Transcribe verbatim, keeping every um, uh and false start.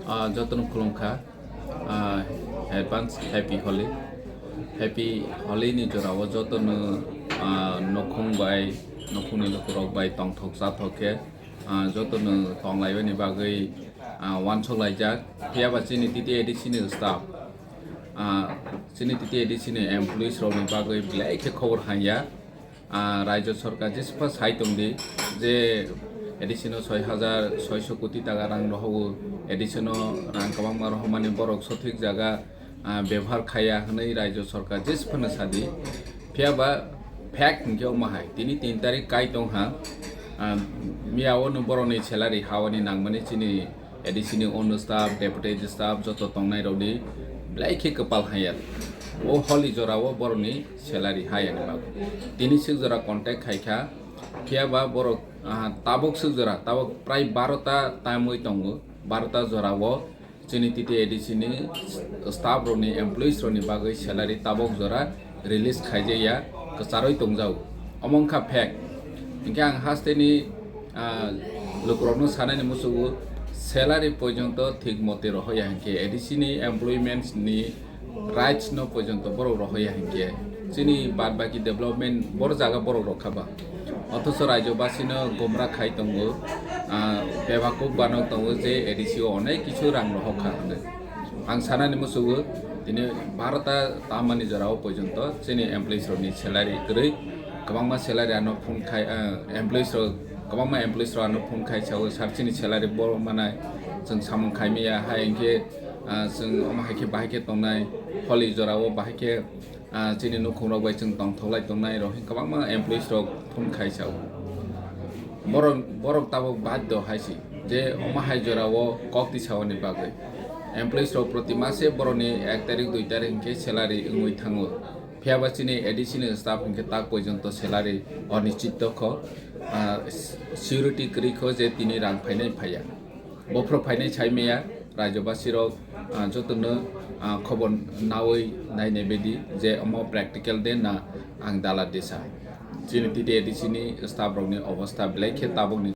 Ah, jotono khulumkha. Ah, advance happy Holi. Happy Holi ni jorao jotono, ah, nokhung bai, nokhungni lukurok bai tongthok chathok khe, ah, jotono tonglaibani bagwi, ah, uansuk laijak. Phiya ba chini T T A D C ni staff, ah, chini T T A D C ni employees rokni bagwi belai khe khobor hamya. Ah, Rajya Sarkar jeswkha sai tongdi je A D C no soi hajar soiso koti taka rang rohogo, A D C no rang kwbangma rohormani borok sothik jaga, ah, bebohar khaiya hwnwi Rajya Sarkar jeswkha no sadi. Phiya ba fact hinkhe omo hai, tini tin tarik kai tongha, ah, miya o no borokni salary hawani nangmani chini A D C ni ono staff, deputy staff joto tongnai rokni belai khe kwpal hamya. O Holi jorao borokni salary hayani bagwi. Tini swk jora contact khaikha, phiya ba borok, ah, tabuk swk jora, tabuk prai baro ta tamwi tongo, baro ta jorao chini T T A D C ni staff rokni, employees rokni bagwi salary tabuk jora release khaijaya, kwcharwi tongjago. Omo wngkha fact. Hinkhe ang hasteni, ah, lukurokno sanani muchungo salary porjonto thik mote rohoya hinkhe A D C ni employments ni rights no porjonto borok rohoya hinkhe chini bad baki development bor jaga borok rokha ba. Othocho Rajya basino gomra khai tongo, ah, bebakuk banok tongo je A D C o onek kichu rang rohokha hwnwi. Ang sanani muchungo, tini baro ta tamani jorao porjonto chini employees rokni salary kwrwi, kwbangma salary ano phone khai, ah, employees rok, kwbangma employees rok ano phone khai sao, "Sir, chini salary bo manai, chwng samung khai maya, hai hinkhe, ah, chwng omo hai khe bahai khe tongnai, Holi jorao bahai khe, ah, chini nukhung rok bai chwng tongthok lai tongnai," rok hinkhe kwbangma employees rok phone khai sao. Borok, borok tabuk baddo hai si je omo hai jorao kok tisaoni bagwi. Employees rok proti mase borokni ek tarik, dui tarik hinkhe salary wngwi thango. Phiya ba chini A D C ni staff hinkhe tak porjonto salary onischito kho, ah, security kwrwi kho je tini rang phainai phaiya. Bophro phainai sai maya, Rajya basirok, ah, jotono, ah, khobor nawi nainai bedi je omo practical de na ang dala desa. Chini T T A D C ni staff rokni obostha belai khe tabukni.